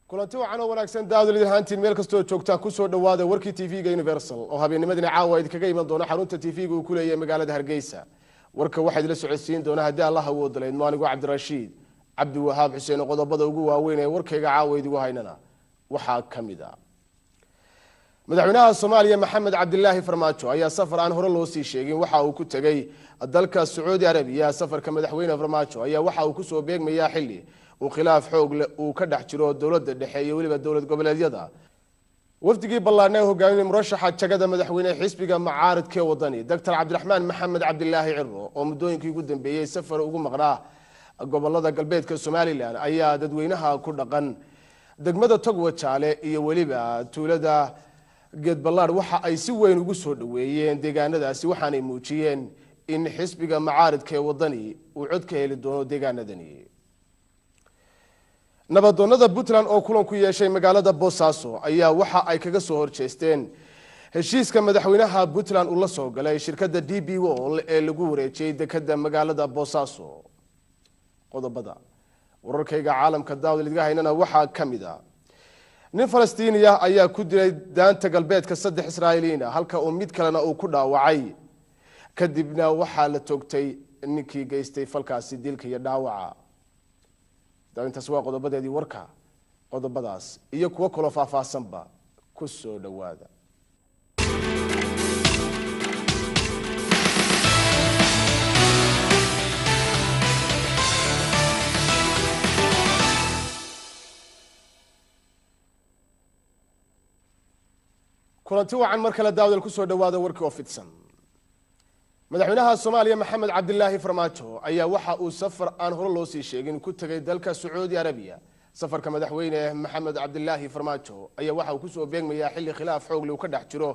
Kulanti wacan oo wanaagsan daawadayaal ahaantiin meel kastoo joogtaan, kusoo dhawaada warkii TV-ga Universal oo habeennimadina caawa idinkaga iman doona xarunta TV-ga uu ku leeyahay magaalada Hargeysa. Warka waxaa idila socodsiin doona, haddii Allah awoodo laydmo, anigu Cabdirashiid Cabdiwahaab Xuseen. Qodobada ugu waaweyn ee warkayga caawa idigu haynana waxaa ka mid a: Madaxweynaha Soomaaliya Maxamed Cabdilaahi Farmaajo ayaa safar aan hore loo sii sheegin waxa uu ku tegey dalka Sacuudi Arabiya. Safarka madaxweyne Farmaajo ayaa waxa uu kusoo beegmayaa xilli uu khilaaf xoog leh uu ka dhex jiro dowladda dhexe iyo weliba dowlad goboleedyada. Wafdigii ballaarna ee hogaaminay murashaxa jagada madaxweyne xisbiga mucaaridka ee Wadani, Doctor Cabdiraxmaan Maxamed Cabdilaahi Ciro, oo muddooyinkii ugu dambeeyey safar ugu maqnaa gobolada galbeedka Somalilan, ayaa dadweynaha ku dhaqan degmada Togwajaale iyo weliba tuulada Geedballaadh waxa ay si weyn ugu soo dhaweeyeen deegaanadaasi, waxaanay muujiyeen in xisbiga mucaaridka ee Wadani uu cod ka heli doono deegaanadani. Nabadoonada Puntland oo kulan ku yeeshay magaalada Boosaaso ayaa waxa ay kaga soo horjeesteen heshiiska madaxweynaha Puntland uu la soo galay shirkadda DP World ee lagu wareejiyey dekada magaalada Boosaaso. Qodobada wararkayga caalamka daawad idga haynana waxaa ka mid a: nin Falastiiniya ayaa ku dilay Daanta Galbeedka saddex Israa'iiliyiin ah, halka uu mid kalena uu ku dhaawacay. Kadibna waxaa la toogtay ninkii geystay falkaasi dilka iyo dhaawaca. Intaas waa qodobadeedii warka. Qodobadaas iyo kuwo kaloo faahfaahsanba ku soo dhowaada. Kulanti wacan mar kale daawadal, kusoo dhawaada warkii oo fidsan. Madaxweynaha Soomaaliya Maxamed Cabdilaahi Farmaajo ayaa waxa uu safar aan hore loo sii sheegin ku tegay dalka Sacuudi Arabiya. Safarka madaxweyne Maxamed Cabdilaahi Farmaajo ayaa waxa uu kusoo beegmayaa xilli khilaaf xoogle uu ka dhex jiro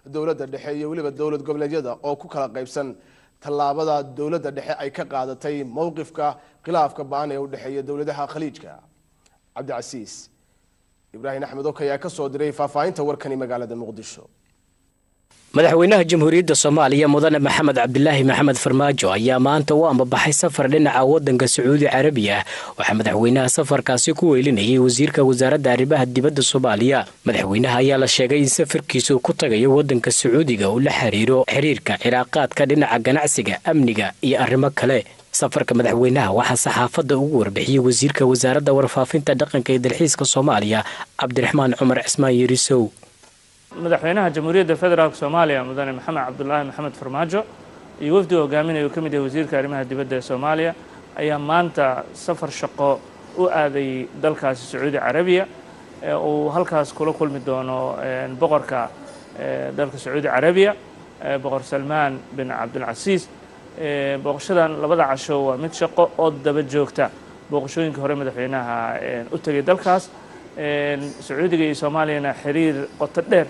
dowladda dhexe iyo weliba dowlad goboleedyada oo ku kala qaybsan tallaabada dowladda dhexe ay ka qaadatay mowqifka khilaafka ba-an ee u dhexeeya dowladaha Khaliijka. Cabdicasiis Ibraahim Axmed ok ayaa kasoo diray faahfaahinta warkani magaalada Muqdisho. Madaxweynaha Jamhuuriyadda Soomaaliya Mudane Maxamed Cabdilaahi Maxamed Farmaajo ayaa maanta u ambabaxay safar dhinaca wadanka Sacuudi Carabiya. Waxaa madaxweynaha safarkaasi ku weylinayay wasiirka wasaaradda arrimaha dibadda Soomaaliya. Madaxweynaha ayaa la sheegay in safarkiisu ku tagayo wadanka Sacuudiga uu la xiriiro xiriirka cilaaqaadka dhinaca ganacsiga, amniga iyo arrimo kale. Safarka madaxweynaha waxaa saxaafadda ugu warbixiyey wasiirka wasaaradda warfaafinta, dhaqanka iyo dalxiiska Soomaaliya, Cabdiraxmaan Cumar Cismaan Yerisow. Madaxweynaha Jamhuuriyadda Federaalk Soomaaliya Mudane Maxamed Cabdulaahi Maxamed Farmaajo iyo wafdiga hogaaminaya uu ka mid yahay wasiirka arrimaha dibadda ee Soomaaliya ayaa maanta safar shaqo u aaday dalkaasi Sacuudi Carabiya, uu halkaas kula kulmi doono boqorka dalka Sacuudi Carabiya, Boqor Salmaan bin Cabdilcasiis. Booqashadan labada casho waa mid shaqo oo daba joogta booqashooyinkii hore madaxweynaha u tegay dalkaas. Sacuudiga iyo Soomaaliyana xiriir qoto dheer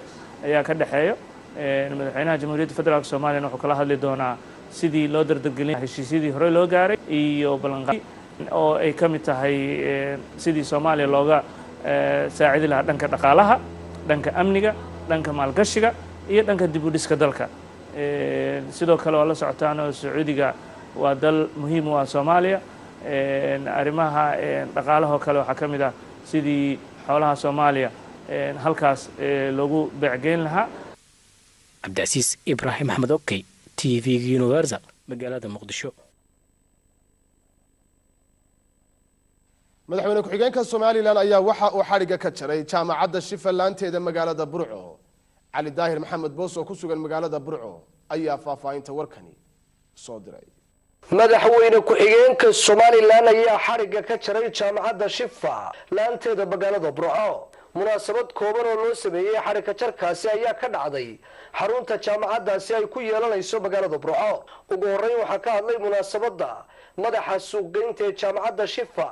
ayaa ka dhexeeyo. Madaxweynaha Jamhuuriyadda Federaalk Soomaaliyana wuxuu kala hadli doonaa sidii loo dardargelin heshiisyadii hore loo gaaray iyo ballanqaad oo ay ka mid tahay sidii Soomaaliya looga saacidi lahaa dhanka dhaqaalaha, dhanka amniga, dhanka maalgashiga iyo dhanka dib u dhiska dalka. Sidoo kale waa la socotaan oo Sacuudiga waa dal muhiim u ah Soomaaliya. Arrimaha dhaqaalahoo kale waxaa ka mid ah sidii xoolaha Soomaaliya halkaas loogu beecgeyn lahaa. Cabdicasiis Ibraahim Axmed okey, TV Universal, magaalada Muqdisho. Madaxweyne ku-xigeenka Somalilan ayaa waxa uu xadhigga ka jaray jaamacadda Shifa laanteeda magaalada Burco. Cali Daahir Maxamed Boos oo ku sugan magaalada Burco ayaa faahfaahinta warkani soo diray. Madaxweyne ku-xigeenka Somalilan ayaa xadhigga ka jaray jaamacadda Shifa laanteeda magaalada Burco. Munaasabad kooban oo loo sameeyey xadhigka jarkaasi ayaa ka dhacday xarunta jaamacaddaasi ay ku yeelanayso magaalada Burco. Ugu horreyn waxaa ka hadlay munaasabadda madaxa suuqgeynta ee jaamacadda Shifa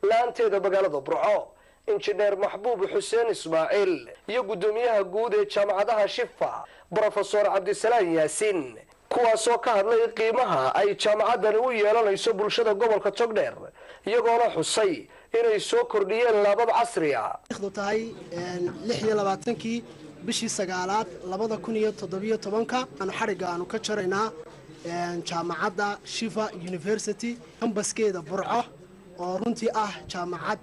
laanteeda magaalada Burco, Injineer Maxbuub Xuseen Ismaaciil, iyo guddoomiyaha guud ee jaamacadaha Shifa, Brofesor Cabdisalaan Yaasiin, kuwaasoo ka hadlay qiimaha ay jaamacaddani u yeelanayso bulshada gobolka Togdheer, iyagoona xusay inay soo kordhiyeen laabab casri a. Tahay 26-kii bishii sagaalaad 2017-ka aanu xadhigga aanu ka jaraynaa jaamacadda Shifa University campuskeeda Burco. Oo runtii ah jaamacad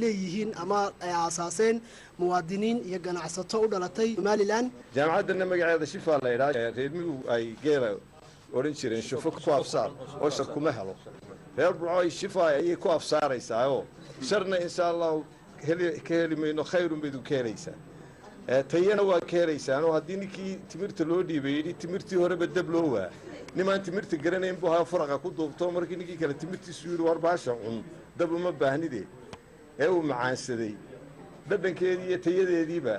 leeyihiin ama ay aasaaseen muwaadiniin iyo ganacsato u dhalatay Somalilan. Jaamacaddana magaceeda Shifa la idhaa. Reer miyigu ay geela odhan jireen shufo ku afsaar oo shar kuma helo. Reer Burco Shifa ayay ku afsaaraysaayoo sharna insha Allahu ka heli mayno, khayrun baydu ka helaysaa, tayana waa ka helaysaan. Oo haddii ninkii timirta loo dhiibay yidhi timirtii horeba dab loo waa, nimaan timirta garanayn buu haa faraqa ku duubto. Markii ninkii kale timirtiisu yidhi war baasha cun, dab uma baahnide, ee uu macaansaday dhadhankeedii iyo tayadeediiba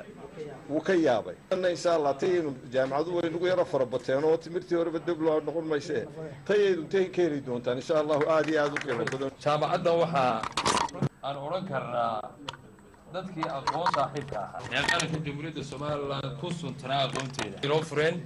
wuu ka yaabay. Insha Allah tayaynu jaamacadu way nagu yaro farabateen oo timirtii horeba dab loo noqon maysee, tayaydu intay ka heli doontaan insha Allahu aada iyo aada u qiimo badan. Jaamacaddan waxaa aan odhan karnaa dadkii aqoon saaxiibka ahaa ee qaranka Jamhuuriyadda Somalilan ku suntanaa aqoonteeda inoo fureen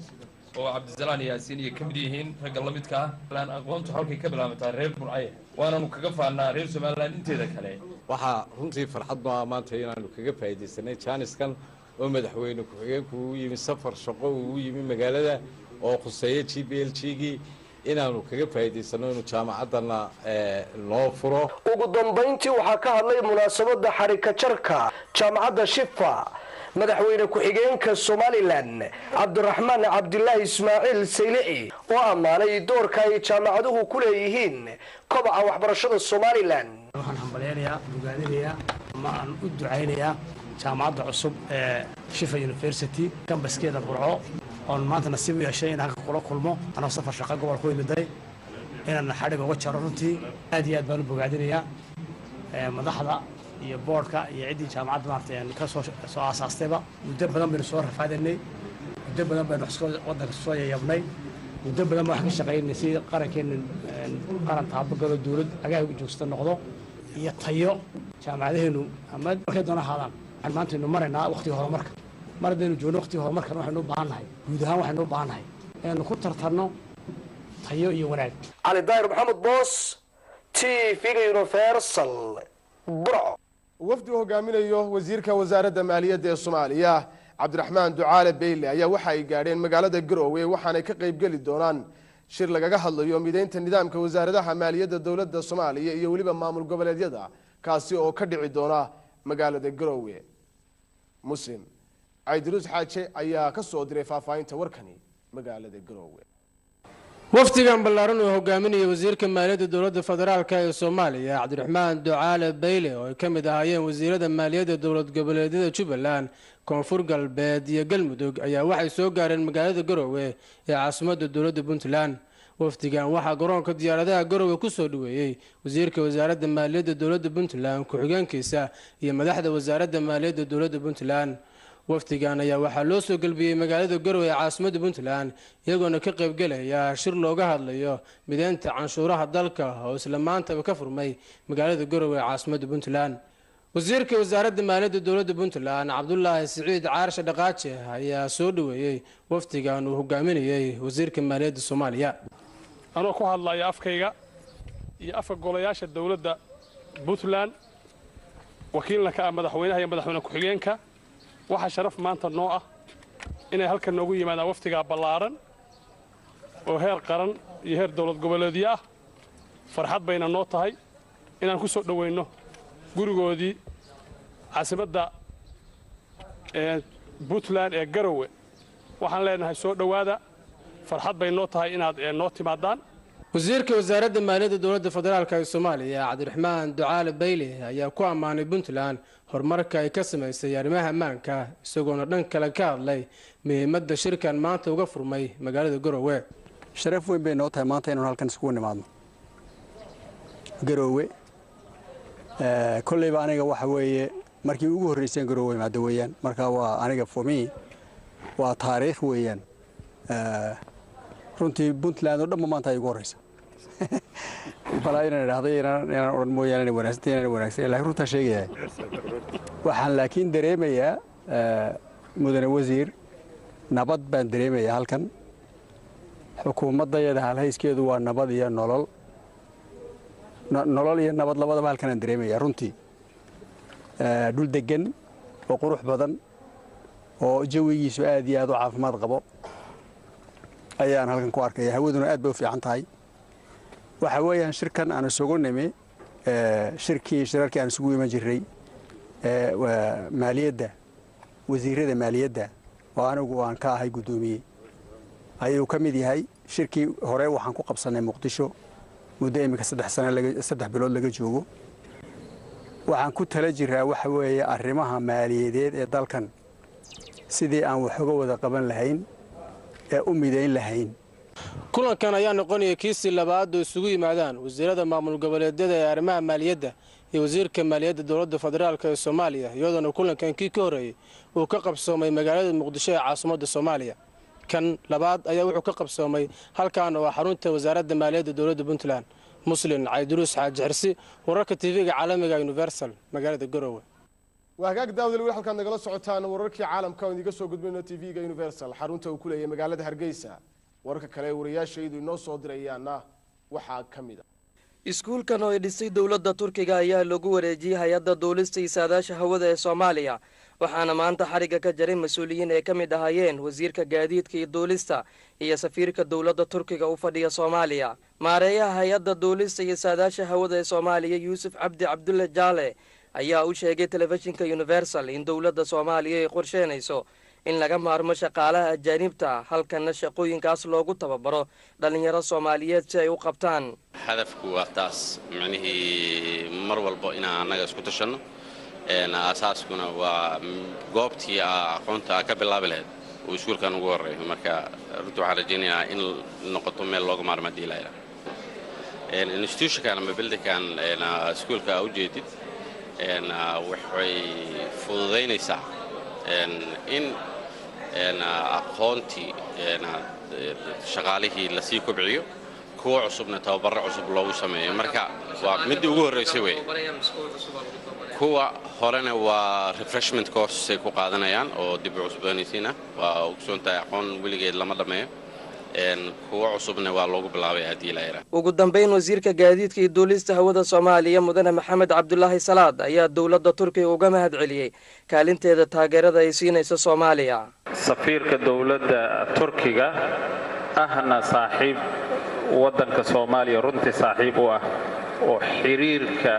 oo Cabdisalaan Yaasiin iyo ka mid yihiin ragga la midka ah. Aqoontu halkay ka bilaabataa reer Burcaye, waananu kaga faannaa reer Somalilan inteeda kale. Waxaa runtii farxad noo ah maanta inaanu kaga faa'iidaysanay jaaniskan oo madaxweyne ku-xigeenku uu yimi safar shaqo, uu yimi magaalada oo khuseeya GPLG gii, inaanu kaga faa'iidaysano inuu jaamacaddana noo furo. Ugu dambayntii waxaa ka hadlay munaasabada xarika jarka jaamacadda Shifa madaxweyne ku-xigeenka Somalilan Cabdiraxmaan Cabdilaahi Ismaaciil Saylici oo ammaanay doorka ay jaamacaduhu ku leeyihiin kobaca waxbarashada Somalilan. Waxaan hambalyaynayaa, bogaadinayaa ama aan u ducaynayaa jaamacadda cusub ee Shifa University, campuskeeda Burco, oon maanta nasiib u yeeshay in halka kula kulmo anoo safar shaqa gobol ku imiday, inaan xadhig uga jaro. Runtii aad iyo aad baan u bogaadinayaa madaxda iyo boardka iyo ciddii jaamacadda maaragtay ka soo aasaastayba. Muddo badan baynu soo rafaadaynay, muddo badan baynu waddanka soo yayabnay, muddo badan baan wax ka shaqaynay si qarankeena qaran taabagalo, dowlad cagaha joogsta noqdo iyo tayo jaamacadaheenu ama markay doona ahaadaan. Waxaan maanta aynu maraynaa waqtiga horumarka. Mar haddaynu joogno waqtiga horumarkan, waxaynu u baahan nahay guud ahaan, waxaynu u baahan nahay inaynu ku tartanno tayo iyo wanaag. Cali Daahir Maxamed Boos, TV-ga Universal, Burco. Wafdi uu hogaaminayo wasiirka wasaaradda maaliyadda ee Soomaaliya Cabdiraxmaan Ducaale Beyle ayaa waxa ay gaadheen magaalada Garoowe, waxaanay ka qaybgeli doonaan shir lagaga hadlayo mideynta nidaamka wasaaradaha maaliyadda dowladda Soomaaliya iyo weliba maamul goboleedyada, kaasi oo ka dhici doona magaalada Garoowe. Muslim Caydiruus Xaaje ayaa ka soo diray faahfaahinta warkani magaalada Garoowe. Wafdigan ballaaran oo hogaaminaya wasiirka maaliyadda dowladda federaalka ee Soomaaliya Cabdiraxmaan Ducaale Bayle, oo ay ka mid ahaayeen wasiirada maaliyadda dowlad goboleedyada Jubbaland, Koonfur Galbeed iyo Galmudug, ayaa waxay soo gaareen magaalada Garowe ee caasimadda dowladda Puntland. Wafdigan waxaa garoonka diyaaradaha Garowe kusoo dhaweeyey wasiirka wasaaradda maaliyadda dowladda Puntland, ku-xigeenkiisa iyo madaxda wasaaradda maaliyadda dowladda Puntland. Wafdigan ayaa waxaa loo soo gelbiyey magaalada Garowe ee caasimadda Puntland, iyagoona ka qaybgelaya shir looga hadlayo mideynta canshuuraha dalka oo isla maantaba ka furmay magaalada Garowe ee caasimadda Puntland. Wasiirka wasaaradda maaliyadda dowladda Puntland Cabdulaahi Siciid Caarshe Dhaqaaje ayaa soo dhaweeyey wafdigan uu hogaaminayey wasiirka maaliyadda Soomaaliya. Anoo ku hadlaya afkayga iyo afka golayaasha dowladda Puntland, wakiilna ka ah madaxweynaha iyo madaxweyne ku-xigeenka, waxaa sharaf maanta noo ah inay halkan noogu yimaadaan waftigaa ballaaran oo heer qaran iyo heer dowlad goboleedyo ah. Farxad bayna noo tahay inaan ku soo dhoweynno gurigoodii caasimadda Puntland ee Garowe. Waxaan leenahay soo dhowaada, farxad bay noo tahay inaad noo timaadaan. Wasiirka wasaaradda maaliyadda dowladda federaalk ee Soomaaliya Cabdiraxmaan Ducaale Bayle ayaa ku ammaanay Puntland horumarka ay ka samaysay arrimaha ammaanka, isagoona dhan kale ka hadlay muhiimadda shirkan maanta uga furmay magaalada Garowe. Sharaf weyn bay noo tahay maanta inaan halkan isugu nimaadno Garoowe. Kolleyba aniga waxa weeye markii ugu horreyseen Garoowe imaado weeyaan. Marka waa aniga, for me, waa taariikh weeyaan runtii. Puntland oo dhanba maanta ay ugu horreysa balaa inaan idhaahdo inaan odhan mooyaane inay wanaagsantay inaan wanaagsan, lakin runtaa sheegaya waxaan laakiin dareemayaa, mudane wasiir, nabad baan dareemayaa halkan. Xukuumaddayada halhayskeedu waa nabad iyo nolol, nolol iyo nabad labadaba halkan aan dareemaya runtii. Dhul degan oo qurux badan oo jawigiisu aad iyo aad u caafimaad qabo ayaan halkan ku arkaya, hawaduna aad bay u fiican tahay. Waxa weeyaan shirkan aan isugu nimi Shirkii shirarkii aan isugu iman jiray maaliyadda, wasiirada maaliyadda oo anigu aan ka ahay guddoomiye ayuu ka mid yahay. Shirkii hore waxaan ku qabsannay Muqdisho muddo iminka 3 sano, 3 bilood laga joogo. Waxaan ku tala jiraa waxa weeye arrimaha maaliyadeed ee dalkan, sidii aan wax uga wada qaban lahayn ee u midayn lahayn. Kulankan ayaa noqonaya kiisii labaad oo isugu yimaadaan wasiirada maamul goboleedyada ee arrimaha maaliyadda iyo wasiirka maaliyadda dowladda federaalk ee Soomaaliya, iyadoona kulankan kii ka horreeyey uu ka qabsoomay magaalada Muqdisho ee caasimadda Soomaaliya. Kan labaad ayaa wuxuu ka qabsoomay halkan oo xarunta wasaaradda maaliyadda dowladda Puntland. Muslin Cayduruus Xaaji Xirsi, wararka TV-ga caalamiga Universal, magaalada Garowe. Waa hagaag, daawadayaal, weli halkaad nagala socotaan wararkii caalamka oo idiga soo gudbayno TV-ga Universal xarunta uu ku leeyahay magaalada Hargeysa. Wararka kale ee wariyaashaydu inoo soo dirayaana waxaa ka mid a Iskuulkan oo ay dhisay dowladda Turkiga ayaa lagu wareejiyey hay-adda duulista iyo saadaasha hawada ee Soomaaliya, waxaana maanta xarigga ka jaray mas-uuliyiin ay ka mid ahaayeen wasiirka gaadiidka iyo duulista iyo safiirka dowladda Turkiga u fadhiya Soomaaliya. Maareeyaha hay-adda duulista iyo saadaasha hawada ee Soomaaliya, Yuusuf Cabdi Cabdulle Jaale, ayaa u sheegay telefishinka Universal in dowladda Soomaaliya ay qorsheynayso in laga maarmo shaqaalaha ajaanibta, halkanna shaqooyinkaas loogu tababaro dhallinyaro Soomaaliyeed si ay u qabtaan. Hadafku waa taas, micnihii mar walba inaan annaga isku tashanno. Aasaaskuna waa goobtii aqoonta ka bilaabi lahayd uu iskuulkan ugu horreeyo. Marka runtii waxaan rajaynayaa in noqoto meel looga maarmo hadii la institutionkan ama buildingkan iskuulka aa ujeedid. Waxay fududaynaysaa in aqoontii shaqaalihii lasii kobciyo, kuwa cusubna tababaro cusub loogu sameeyo. Marka waa midii ugu horreysay wey. Kuwa horena waa refreshment courses ay ku qaadanayaan oo dib u cusboonaysiin ah. Waa ogsoon tahay, aqoon weligeed lama dhammeeyo. Kuwa cusubna waa loogu bilaabay haddii la yidhaah. Ugu dambayn, wasiirka gaadiidka iyo duulista hawada Soomaaliya, mudane Maxamed Cabdulaahi Salaad, ayaa dowladda Turkiga uga mahad celiyey kaalinteeda taageerada ay siinayso Soomaaliya. Safiirka dowladda Turkiga ahna saaxiib waddanka Soomaaliya, runtii saaxiib u ah oo xiriirka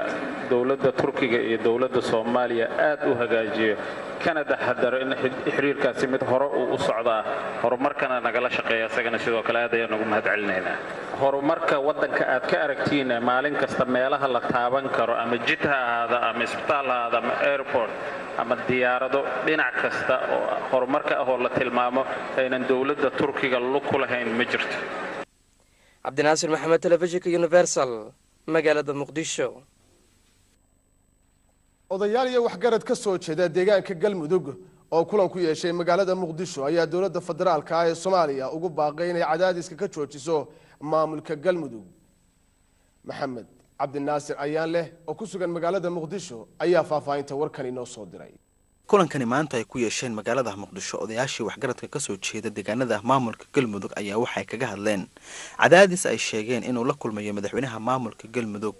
dowladda Turkiga iyo dowladda Soomaaliya aad u hagaajiyo kana taxadaro in xiriirkaasi mid hore uu u socdaa, horumarkana nagala shaqeeya, isagana sidoo kale aad ayaan ugu mahad celinaynaa. Horumarka waddanka aad ka aragtiin maalin kasta meelaha la taaban karo, ama jid ha ahaada, ama isbitaal ha ahaada, ama airport, ama diyaarado, dhinac kasta oo horumarka ah oo la tilmaamo aynan dowladda Turkiga lug ku lahayn ma jirto. Cabdinaasir Maxamed, telefishinka Universal, magaalada Muqdisho. Odayaal iyo waxgarad ka soo jeeda deegaanka Galmudug oo kulan ku yeeshay magaalada Muqdisho ayaa dowladda federaalka ah ee Soomaaliya ugu baaqay inay cadaadiska ka joojiso maamulka Galmudug. Maxamed Cabdinaasir Ayaan leh oo ku sugan magaalada Muqdisho ayaa faahfaahinta warkan inoo soo diray. Kulankani maanta ay ku yeesheen magaalada Muqdisho odayaashii waxgaradka kasoo jeeda deegaanada maamulka Galmudug ayaa waxay kaga hadleen cadaadis ay sheegeen inuu la kulmayo madaxweynaha maamulka Galmudug.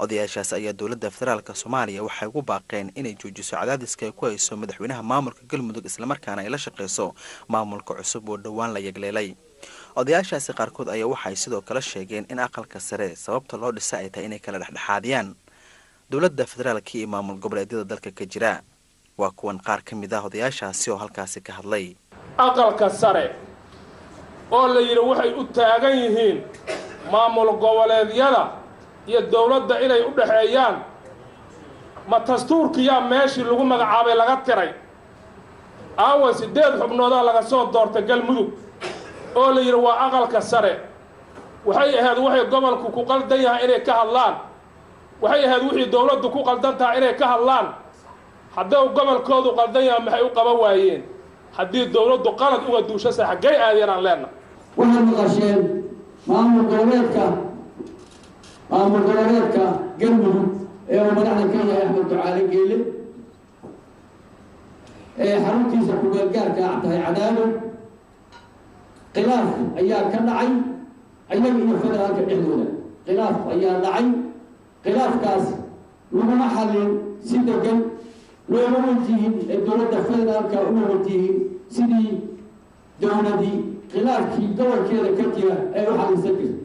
Odayaashaas ayaa dowladda federaalka Soomaaliya waxay ugu baaqeen inay joojiso cadaadiska ay ku hayso madaxweynaha maamulka Galmudug, islamarkaana ay la shaqeyso maamulka cusub oo dhowaan la yagleelay. Odayaashaasi qaarkood ayaa waxay sidoo kale sheegeen in aqalka sare sababta loo dhisa ay tahay inay kala dhexdhexaadiyaan dowladda federaalka iyo maamul goboleedyada dalka ka jira. Waa kuwan qaar ka mid ah odayaashaasi oo halkaasi ka hadlay. Aqalka sare oo la yidhi waxay u taagan yihiin maamul goboleedyada iyo dowladda inay u dhexeeyaan, ma dastuurkiyaa meeshii lagu magacaabay laga tiray? Aawan siddeed xubnoodaa laga soo doortay Galmudug oo la yidhi waa aqalka sare. Waxay ahayd waxay gobolku ku qaldan yahay inay ka hadlaan, waxay ahayd wixii dowladdu ku qaldan tahay inay ka hadlaan. Hadduu gobolkoodu qaldan yahay, maxay u qaban waayeen? Haddii dowladdu qalad uga duushasa, xaggay aadeen aan leenna? Waxaad maqasheen maamul goboleedka Galmudug ee uu madaxda ka yahay Axmed Ducaale Geele ee xaruntiisa ku-meelgaarka ah tahay Cadaado. Khilaaf ayaa ka dhacay ayaga iyo federaalka dhexdooda. Khilaaf ayaa dhacay. Khilaafkaas laguma xallin si degan, looma wajihin ee dowladda federaalka uma wajihin sidii dowladii khilaafkii gobolkeeda ka jira ay u xallisan jirta.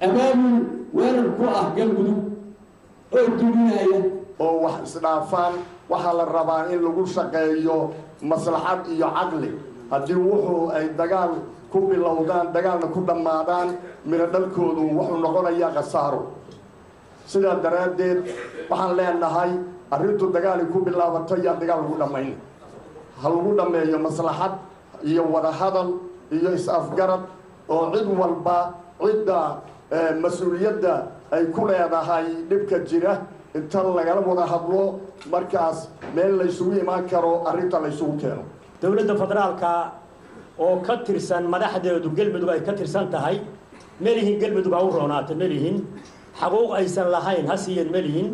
Abaabul weerar ku ah Galmudug Oo duminaya oo wax isdhaafaan. Waxaa la rabaa in lagu shaqeeyo maslaxad iyo caqli. Haddii wuxuu ay dagaal ku bilowdaan, dagaalna ku dhammaadaan, midho dhalkoodu wuxuu noqonayaa khasaaro. Sidaa daraaddeed waxaan leenahay, arrintu dagaalay ku bilaabatay yaan dagaal lagu dhammayn. Ha lagu dhammeeyo maslaxad iyo wadahadal iyo is-afgarad, oo cid walba cidda mas-uuliyadda ay ku leedahay dhibka jira inta lagala wada hadlo, markaas meel laysugu imaan karo arrinta laysugu keeno. Dowladda federaalka oo ka tirsan madaxdeedu Galmudug ay ka tirsan tahay, melihin Galmudug ha u roonaata, melihin xaquuq aysan lahayn ha siiyeen, melihin.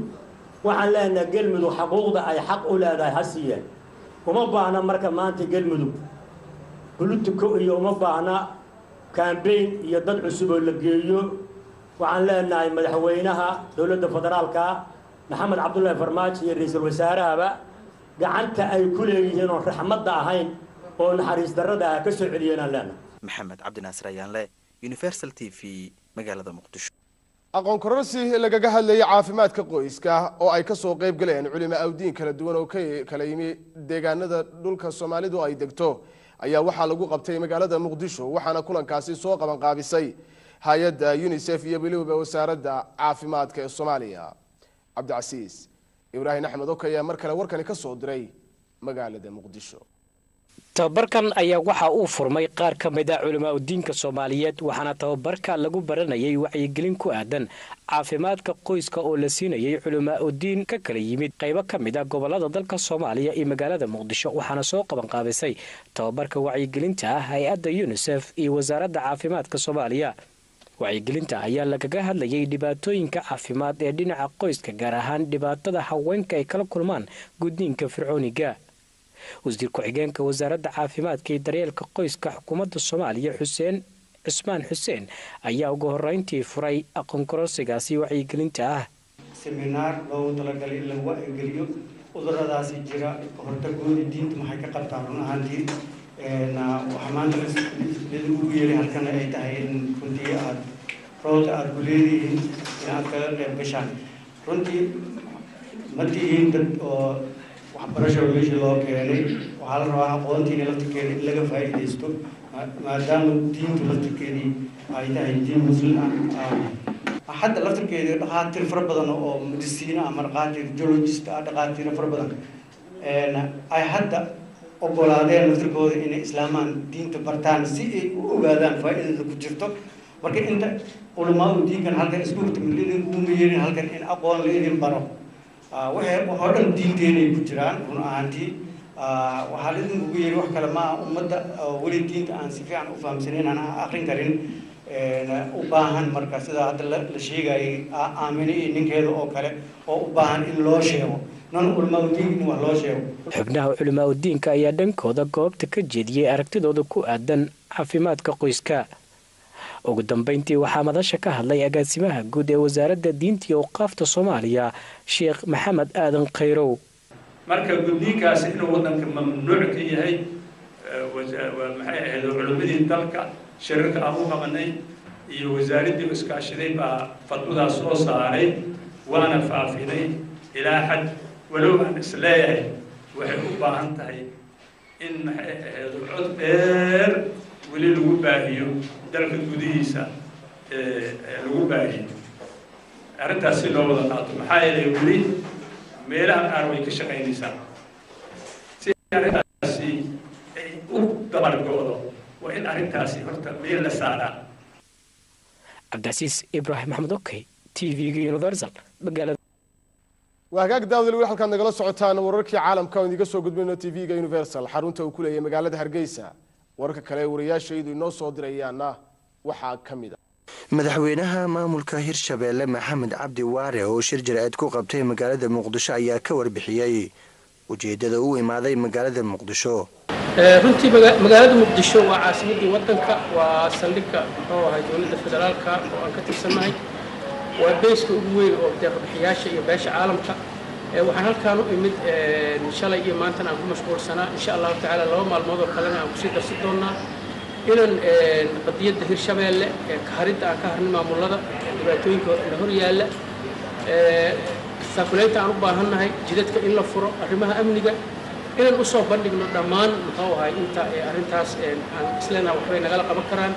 Waxaan leenahay, Galmudug xaquuqda ay xaq u leedahay ha siiyeen. Uma baahna marka maanta Galmudug politico iyo uma baahna campaign iyo dad cusub oo la geeyo. Waxaan leenahay, madaxweynaha dowladda federaalka Maxamed Cabdullaahi Farmaajo iyo ra-iisul wasaarahaba gacanta ay ku leeyihiin oon raxmadda ahayn oo naxariis darrada ah ka soo celiyeenaan leenahay. Maxamed Cabdinaasir Ayaanle, Universal TV, magaalada Muqdisho. Aqoon kororsi lagaga hadlayay caafimaadka qoyska oo ay kasoo qayb galeen culimo awdiin kala duwan oo ka kala yimi deegaanada dhulka Soomaalidu ay degto ayaa waxaa lagu qabtay magaalada Muqdisho, waxaana kulankaasi soo qaban qaabisay hay-adda UNICEF iyo weliba wasaaradda caafimaadka ee Soomaaliya. Cabdicasiis Ibraahim Axmed Ok ayaa mar kale warkani ka soo diray magaalada Muqdisho. Tababarkan ayaa waxa uu furmay qaar ka mid a culamaa udiinka Soomaaliyeed, waxaana tababarka lagu baranayay wacyigelin ku aadan caafimaadka qoyska oo la siinayay culamaa udiin ka kala yimid qaybo ka mid a gobolada dalka Soomaaliya iyo magaalada Muqdisho. Waxaana soo qabanqaabisay tababarka wacyigelinta ah hay-adda UNICEF iyo wasaaradda caafimaadka Soomaaliya. Wacyigelinta ayaa lagaga hadlayay dhibaatooyinka caafimaad ee dhinaca qoyska, gaar ahaan dhibaatada haweenka ay kala kulmaan gudniinka fircooniga. Wasiir ku-xigeenka wasaaradda caafimaadka iyo daryeelka qoyska xukuumadda Soomaaliya, Xuseen Cismaan Xuseen, ayaa ugu horeyntii furay aqoon kororsigaasi wacyigelinta ah. Seminaar loogu talagalay in lagu wacyigeliyo cuduradaasi jira, kahortagoodii, diinta maxay ka qabtaa. Run ahaantii waxaa maanta lagu yeeray halkana ay tahay in runtii aad roolka aada ku leedihiin in aad kaga qayb gashaan. Runtii ma tihiin dad oo waxbarasho meeshii loo keenay. Waxaa la rabaa aqoontiina laftirkeeda in laga faa'iidaysto, maadaama diintu laftirkeedii ay tahay diin Muslim ah. Hadda laftirkeedii dhakhaatiir fara badan oo medicine ama dhakhaatiir geologist ah, dhakhaatiir fara badan ay hadda ogolaadeen laftirkooda inay islaamaan, diinta bartaan, si ay u ogaadaan faa'iidada ku jirto. Marka inta culamaa u diinkan halkan isku timid, idin yeerin halkan in aqoon la idin baro. Waxay waxoo dhan diinteenay ku jiraan. Run ahaantii waxaa la idinkugu yeeri wax kale ma aha, ummadda weli diinta aan si fiican u fahamsanayn, aan akrin karin, u baahan marka sida hadda la sheegayay Aamine iyo ninkeeda oo kale oo u baahan in loo sheego, non culamaa udiinka in wax loo sheego. Xubnaha culamaa udiinka ayaa dhankooda goobta ka jeediyey aragtidooda ku aadan caafimaadka qoyska. Ugu dambeyntii waxaa madasha ka hadlay agaasimaha guud ee wasaaradda diinta iyo awqaafta Soomaaliya, Sheekh Maxamed Aadan Khayrow. Marka gudniinkaasi inuu waddanka mamnuuc ka yahay, maxay ahayd, culimmadii dalka shirarka aan u qabanay iyo wasaaraddii iskaashaday baa fatwadaas soo saaray, waana faafinay ilaa xad, walow aan isleeyahay waxay u baahan tahay in, maxay ahayd, cod dheer weli lagu baahiyo dalka gudihiisa, lagu baahiyo arrintaas si loo wada qaato. Maxaa yeelay weli meelaha qaar way ka shaqaynaysaa. Si arrintaasi ay u dabargo'do, waa in arrintaasi horta meel la saaraa. Cabdicasiis Ibraahim Maxamed, okay, TV-ga Universal, magaalada. Waa hagaag, daawadayaal, weli halkaad nagala socotaan wararkii caalamka oo idiga soo gudbayno TV-ga Universal xarunta uu ku leeyahay magaalada Hargeysa. Wararka kale ee wariyaashaydu inoo soo dirayaana waxaa ka mid a Madaxweynaha maamulka Hirshabeelle Maxamed Cabdi Waare oo shir jaraa'id ku qabtay magaalada Muqdisho ayaa ka warbixiyey ujeedada u imaaday magaalada Muqdisho. Runtii magaalada Muqdisho waa caasimaddii waddanka, waa saldhigga, muxuu ahay, dowladda federaalka oo aan ka tirsannahay, waa base-ka ugu weyn oo deeqbixiyaasha iyo beesha caalamka. Waxaan halkaan u imid shalay iyo maantana aan ku mashquulsanaa, insha Allahu tacaala 2 maalmood oo kalena aan kusii darsi doonnaa, inaan qadiyadda Hirshabeelle, kaharidda aan ka harnay maamulada, dhibaatooyinka la hor yaalla. Taakulaynta aan u baahannahay, jidadka in la furo, arrimaha amniga inaan usoo bandhigno dhammaan muxuu ahay inta arrintaas aan isleenaha waxbay nagala qaban karaan.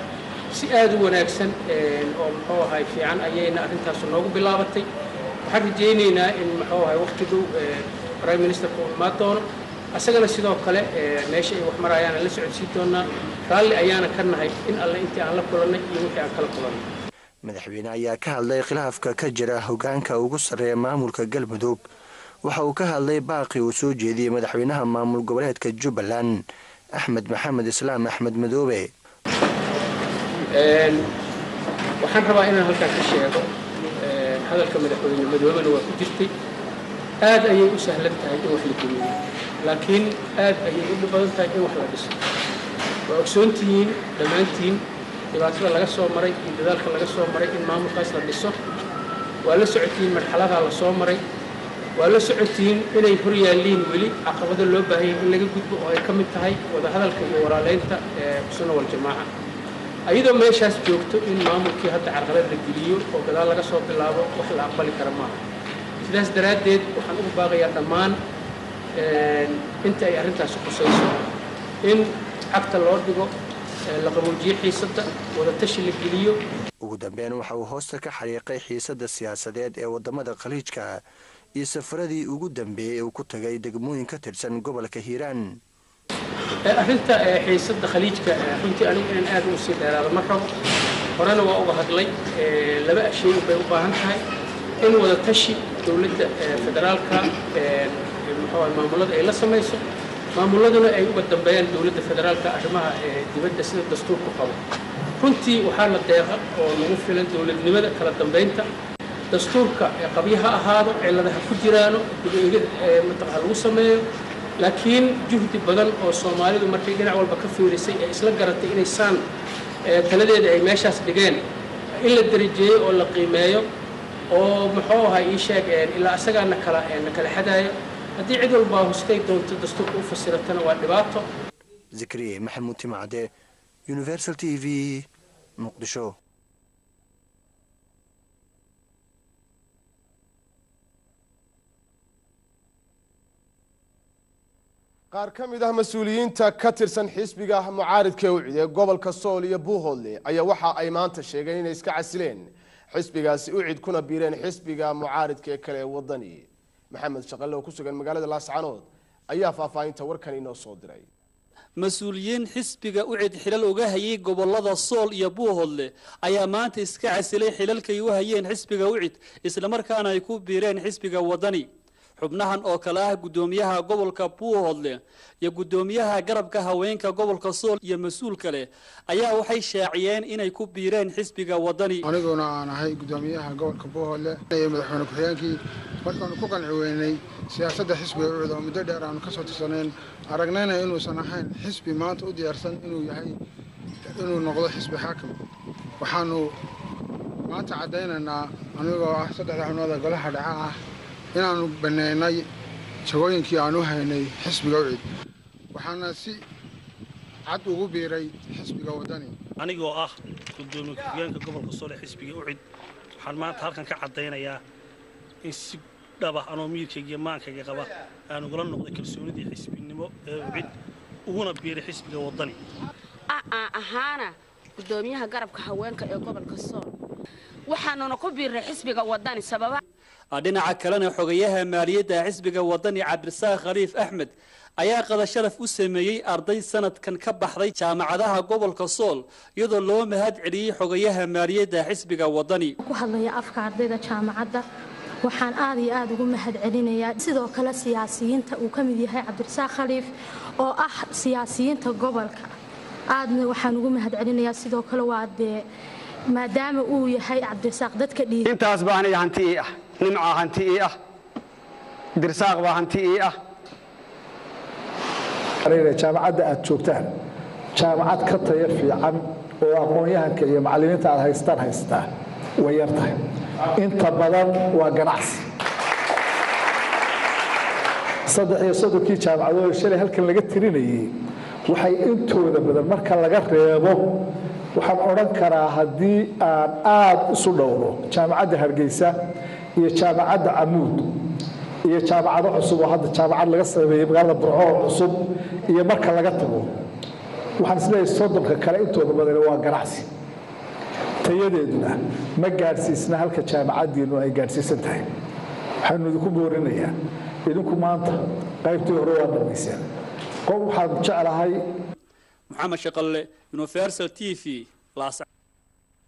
Si aada u wanaagsan oo muxuu ahay fiican ayayna arrintaasu noogu bilaabatay. Waxaan rajaynaynaa in muxuu ahay waqti dhow prime ministerka uu imaan doono, asagana sidoo kale meesha ay wax marayaan la socodsiin doonaa. Raalli ayaana ka nahay in alle intii aan la kulannay iyo wixii aan kala kulannay. Madaxweyne ayaa ka hadlay khilaafka ka jira hogaanka ugu sarreeya maamulka Galmudug. Waxa uu ka hadlay baaqii uu soo jeediyey madaxweynaha maamul goboleedka Jubbaland, Axmed Maxamed Islaam, Axmed Madoobe. Waxaan rabaa inaan halkaan ka sheego, hadalka madaxweyne Madoobena waa ku jirtay, aad ayay u sahlan tahay in wax la dumiyo, laakiin aad ayay u dhib badan tahay in wax la dhiso. Waa ogsoontihiin dhammaantiin dhibaatada laga soo maray iyo dadaalka laga soo maray in maamulkaas la dhiso. Waa la socotihiin marxaladaa la soo maray. Waa la socotihiin inay hor yaalliin weli caqabado loo baahan yahay in laga gudbo, oo ay ka mid tahay wadahadalka iyo walaaleynta Sunna Waljamaaca. Ayadoo meeshaas joogto in maamulkii hadda carqalad la geliyo oo gadaal laga soo bilaabo wax la aqbali kara maaha. Sidaas daraaddeed waxaan ugu baaqayaa dhammaan inta ay arrintaasi khusayso in cagta loo dhigo, la qaboojiyo xiisadda, wadatashi la geliyo. Ugu dambeyn waxa uu hoosta ka xariiqay xiisadda siyaasadeed ee wadamada Khaliijka iyo safaradii ugu dambeeyey ee uu ku tagay degmooyin ka tirsan gobolka Hiiraan. Arrinta xiisadda Khaliijka, runtii anigu inaan aad ugu sii dheeraado ma rabo, horena waa uga hadlay. Laba shay bay u baahan tahay: in wada tashi dowladda federaalka muxuu maamulada ay la samayso, maamuladuna ay uga dambeeyaan dowladda federaalka arrimaha dibadda sida dastuurku qabo. Runtii waxaa la deeqa oo nagu filan dowladnimada kala dambeynta dastuurka, qabyo ha ahaado, cillada ha ku jiraano, dib mataqa ha lagu sameeyo, laakiin juhdi badan oo Soomaalidu markay dhinac walba ka fiirisay ee isla garatay inay saan taladeeda ay meeshaas dhigeen, in la darajeeyo oo la qiimeeyo oo muxuu ahaa ii sheeg ilaa isagaa na kala xadaayo. Haddii cid walbaa hustay doonto dastuurka u fasiratana waa dhibaato. Zakariye Maxamuud Timacde, Universal TV, Muqdisho. Qaar ka mid ah mas-uuliyiinta ka tirsan xisbiga mucaaridka UCID ee gobolka Sool iyo Buuhoodle ayaa waxa ay maanta sheegeen inay iska casileen xisbigaasi UCID kuna biireen xisbiga mucaaridka ee kale ee Wadani. Maxamed Shaqalle oo ku sugan magaalada Laascanood ayaa faahfaahinta warkan inoo soo diray. Mas-uuliyiin xisbiga UCID xilal uga hayay gobolada Sool iyo Buuhoodle ayaa maanta iska casilay xilalkay u hayeen xisbiga UCID, islamarkaana ay ku biireen xisbiga Wadani. Xubnahan oo kale ah guddoomiyaha gobolka Buuhoodle iyo guddoomiyaha garabka haweenka gobolka Sool iyo mas-uul kale ayaa waxay shaaciyeen inay ku biireen xisbiga Wadani. Aniguna aan ahay guddoomiyaha gobolka Buuhoodle iyo madaxweyne ku-xigeenkii, markaanu ku qanci weynay siyaasadda xisbiga UCID oo muddo dheer aanu kasoo tirsanayn, aragnayna inuusan ahayn xisbi maanta u diyaarsan inuu yahay inuu noqdo xisbi xaakim, waxaanu maanta caddaynaynaa anigoo ah saddexda xubnood ee golaha dhaca ah inaannu banneynay jagooyinkii aan u haynay xisbiga UCID, waxaana si cad ugu biiray xisbiga Wadani. Anigoo ah gudoomiye ku-xigeenka gobolka Sool ee xisbiga UCID, waxaan maanta halkan ka caddaynayaa in si dhaba anoo miirkayga iyo maankayga qaba aan ugula noqday kalsoonidii xisbinimo ee UCID, uguna biiray xisbiga Wadani. Ahaana gudoomiyaha garabka haweenka ee gobolka Sool, waxaanuna ku biirnay xisbiga Wadani sababa. Dhinaca kalena, xogayaha maaliyadda xisbiga Wadani, Cabdirasaaq Khaliif Axmed, ayaa qada sharaf u sameeyey arday sanadkan ka baxday jaamacadaha gobolka Sool, iyadoo loo mahad celiyey xogayaha maaliyadda xisbiga Wadani. Ku hadlaya afka ardayda jaamacadda, waxaan aad iyo aada ugu mahad celinayaa sidoo kale siyaasiyiinta uu ka mid yahay Cabdirasaaq Khaliif oo ah siyaasiyiinta gobolka. Aadna waxaan ugu mahad celinayaa sidoo kale waa dee maadaama uu yahay Cabdirasaaq dadka dhiir. Intaas baa aniga hanti ii ah, Nimcaa hanti ii ah, Dirsaaq baa hanti ii ah. Jaamacadda aad joogtaan jaamacad ka tayo fiican oo aqoon-yahanka iyo macallimiinta aad haystaan haystaa way yar tahay, inta badan waa ganacsi. 33-kii jaamacadood shalay halkan laga tirinayay waxay intooda badan marka laga reebo, waxaan odhan karaa haddii aan aada isu dhowro, Jaamacadda Hargeysa iyo Jaamacadda Camuud. Iyo jaamacado cusub oo hadda jaamacad laga sameeyey magaalada Burco oo cusub iyo marka laga tago, waxaan isleeyahay 30-ka kale intooda badani waa ganacsi, tayadeeduna ma gaadhsiisna halka jaamacaddiinu ay gaadhsiisan tahay. Waxaanu idinku boorinayaa, idinku maanta qaybtii hore waa dhamayseen, qof waxaan jeclahay. Maxamed Shaqalle, Universal TV.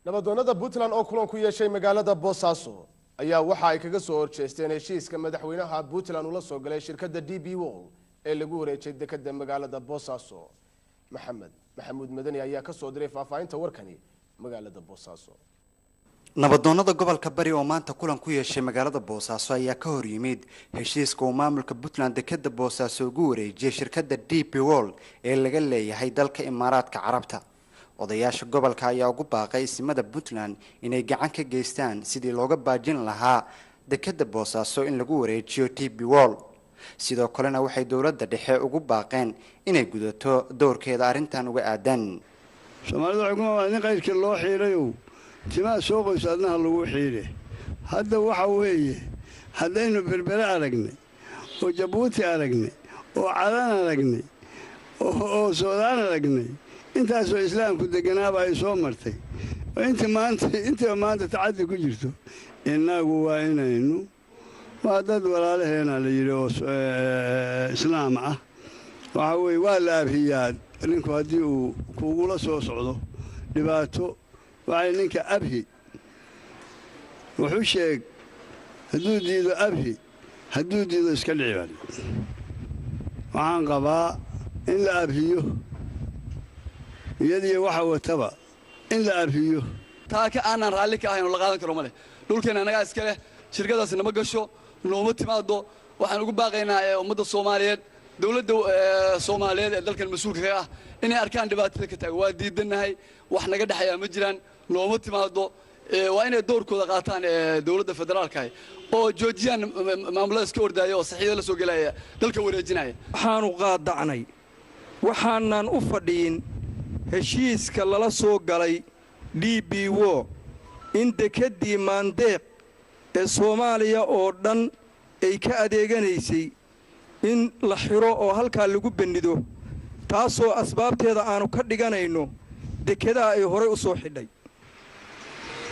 Nabadoonada Puntland oo kulan ku yeeshay magaalada Boosaaso ayaa waxa ay kaga soo horjeesteen heshiiska madaxweynaha Puntland ula soo galay shirkadda DP World ee lagu wareejay dekada magaalada Boosaaso. Maxamed Maxamuud Madani ayaa ka soo diray faahfaahinta warkani magaalada Boosaaso. Nabadoonada gobolka Bari oo maanta kulan ku yeeshay magaalada Boosaaso ayaa ka hor yimid heshiiska uu maamulka Puntland dekada Boosaaso ugu wareejiyay shirkadda DP World ee laga leeyahay dalka Imaaraadka Carabta. Odayaasha gobolka ayaa ugu baaqay isimada Puntland inay gacan ka geystaan sidii looga baajin lahaa dekada Boosaaso in lagu wareejiyo DP World. Sidoo kalena waxay dowladda dhexe ugu baaqeen inay gudato doorkeeda arrintan uga aadan. Soomaalida waxay ku mamaahdeen nin qayrkii loo xiirayow timaha soo qoyso adnaha lagu xiire. Hadda waxa weeye, haddaynu Berbere aragnay oo Jabuuti aragnay oo Cadan aragnay oo Suudaan aragnay, intaasoo Islaamku deganaaba ay soo martay, inta maanta intiiba maanta tacaddi ku jirto, innagu waa inaynu waa dad walaalaheena la yidhi oo Islaam ah. Waxa weeye waa la abhiyaa ninku haddii uu kugula soo socdo dhibaato. Waxay ninka abhi wuxuu sheeg, hadduu diido abhi, hadduu diido iska dhici. Baa waxaan qabaa in la abhiyo iyadiyo waxa wataba in la abhiyo. Taa ka aanan raalli ka ahayn oo la qaadan karo ma leh. Dhulkeena annagaa iska leh, shirkadaasi nama gasho, nooma timaado. Waxaan ugu baaqaynaa ee ummadda Soomaaliyeed, dowladda Soomaaliyeed ee dalkan mas-uulka ka ah inay arkaan dhibaatada ka taagan. Waa diidannahay, wax naga dhexeeyaa ma jiraan, nooma timaado. Waa inay doorkooda qaataan dowladda federaalka oo joojiyaan maamulada iska ordaaya oo saxiixda la soo gelaya, dalka wareejinaya. Waxaanu qaadacnay, waxaanan u fadhiyin heshiiska lala soo galay DP World in dekeddii Maandeeq ee Soomaaliya oo dhan ay ka adeeganaysay in la xidho oo halkaa lagu bennido, taasoo asbaabteeda aannu ka dhiganayno dekedaha ay horay u soo xidhay.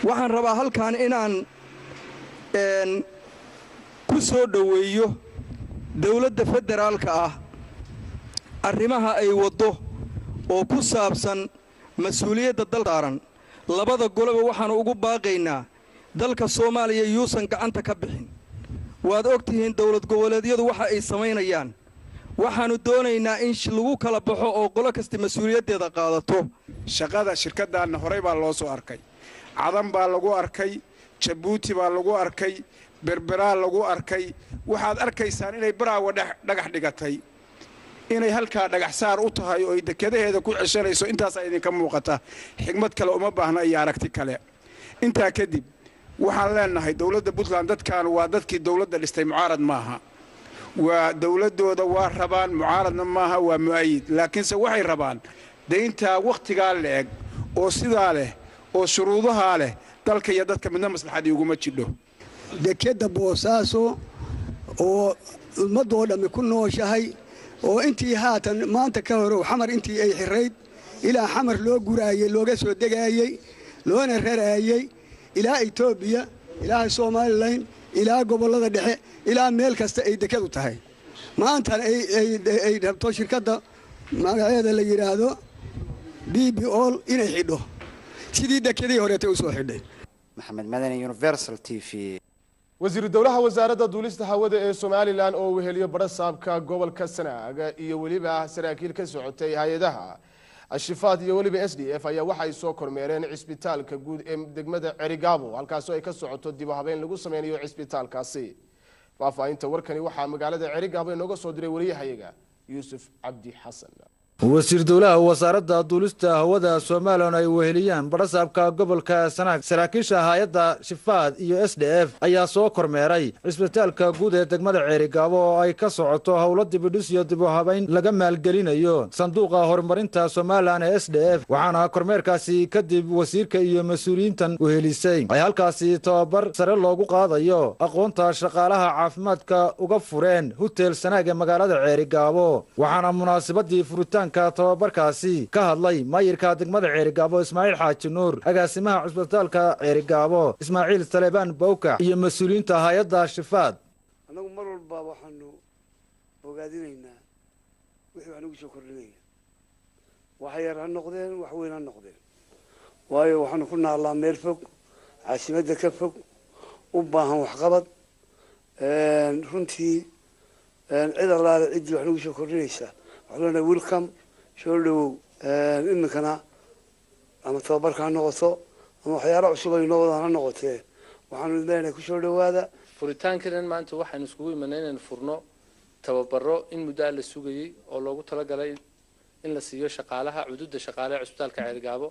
Waxaan rabaa halkan inaan ku soo dhoweeyo dawladda federaalka ah arrimaha ay waddo oo ku saabsan mas-uuliyadda dal saaran. Labada goleba waxaannu ugu baaqaynaa dalka Soomaaliya yuusan gacanta ka bixin. Waad og tihiin dowlad goboleedyadu waxa ay samaynayaan. Waxaannu doonaynaa in lagu kala baxo oo qolo kasta mas-uuliyaddeeda qaadato. Shaqada shirkaddaanna horey baa loo soo arkay. Cadan baa lagu arkay, Jabuuti baa lagu arkay, Berberaa lagu arkay. Waxaad arkaysaan inay Baraawa dhagax dhigatay, inay halkaa dhagax saar u tahay oo ay dekadaheeda ku ceshanayso. Intaasaa idinka muuqata, xigmad kale uma baahna iyo aragti kale. Intaa kadib waxaan leenahay dowladda Puntland, dadkan waa dadkii dowladda dhistay, mucaarad maaha, waa dowladdooda waa rabaan, mucaaradna maaha, waa mu'ayid. Laakiinse waxay rabaan dayntaa wakhtigaa la-eg oo sidaa leh oo shuruudahaa leh, dalka iyo dadka midna maslaxadii uguma jidho. Dekedda Boosaaso oo ummaddoo dhammi ku nooshahay oo intii haatan maanta ka hore Xamar intii ay xirayd ilaa Xamar loo guraayey, looga soo degaayey, loona raraayey, ilaa Etoobiya, ilaa Somalilan, ilaa gobollada dhexe, ilaa meel kasta ay dekadu tahay, maantana ay rabto shirkadda magaceeda la yidhaahdo DP World inay xidho sidii dekedii horeetay u soo xidhay. Maxamed Madani, Universal TV. Wasiiru dowlaha wasaaradda duulista hawada ee Somalilan oo weheliyo badhasaabka gobolka Sanaag iyo weliba saraakiil ka socotay hay-adaha Ashifaad iyo weliba SDF ayaa waxay soo kormeereen cisbitaalka guud ee degmada Cerigabo, halkaasoo ay ka socoto dib u habeyn lagu sameynayo cisbitaalkaasi. Faahfaahinta warkani waxaa magaalada Cerigabo inooga soo diray wariyahayaga Yuusuf Cabdi Xasan. Wasiir dowlaha wasaaradda duulista hawada Somalilan ay weheliyaan badhasaabka gobolka Sanaag, saraakiisha hay-adda Shifaad iyo SDF ayaa soo kormeeray cisbitaalka guud ee degmada Ceerigaabo oo ay ka socoto howlo dibidhis iyo dib u habayn laga maalgelinayo sanduuqa horumarinta Somalilan ee SDF. Waxaana kormeerkaasi kadib wasiirka iyo mas-uuliyiintan wehelisay ay halkaasi tababar sare loogu qaadayo aqoonta shaqaalaha caafimaadka uga fureen Hotel Sanaag ee magaalada Ceerigaabo. Waxaana munaasabadii furitaanka tababarkaasi ka hadlay maayirka degmada Ceerigaabo Ismaaciil Xaaji Nuur, agaasimaha cusbitaalka Ceerigaabo Ismaaciil Saleebaan Bowkax iyo mas-uuliyiinta hay-adda Shifaad. Annagu mar walba waxaanu bogaadinaynaa wixii wax nagu soo kordhinaya, wax yar ha noqdeen, wax weyn ha noqdeen, waayo waxaanu ku naallaa meel fog, caasimadda ka fog, u baahan waxqabad. Runtii cid allaale ciddii wax nagu soo kordhinaysaa waxaan leenahay welcome, soo dhawow. Iminkana ama tababarka ha noqoto ama waxyaala cusub ay noo wadaan ha noqotee, waxaanu leenahay kusoo dhawaada. Furitaankanan maanta waxaynu iskugu imanay inaynu furno tababaro in muddo la sugayay oo loogu talagalay in la siiyo shaqaalaha, cududa shaqaalaha cusbitaalka Ceerigaabo.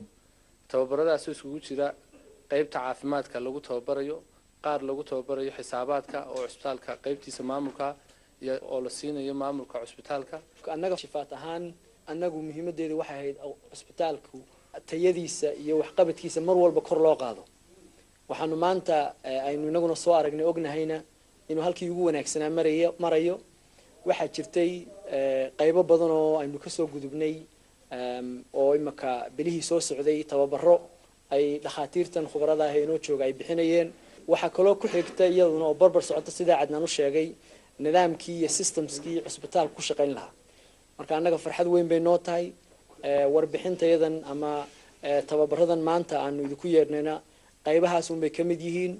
Tababaradaasoo iskugu jira qeybta caafimaadka lagu tababarayo, qaar lagu tababarayo xisaabaadka oo cusbitaalka qeybtiisa maamulka iyo oo la siinayo maamulka cusbitaalka. Annaga Shifaat ahaan, annagu muhiimadeedu waxay ahayd cusbitaalku tayadiisa iyo waxqabadkiisa mar walba kor loo qaado. Waxaanu maanta aynu inaguna soo aragnay, ognahayna inuu halkii ugu wanaagsanaa marayo. Waxaa jirtay qaybo badan oo aynu kasoo gudubnay oo imaka bilihii soo socday tababaro ay dhakhaatiirtan khubarada ah ee inoo jooga ay bixinayeen. Waxaa kaloo ku xigta iyaduna oo barbar socota, sidaa Cadnaan u sheegay, nidaamkii iyo systemskii cusbitaalka ku shaqayn lahaa. Marka annaga farxad weyn bay noo tahay warbixintayadan ama tababaradan maanta aanu idinku yeedhnayna qaybahaas unbay ka mid yihiin.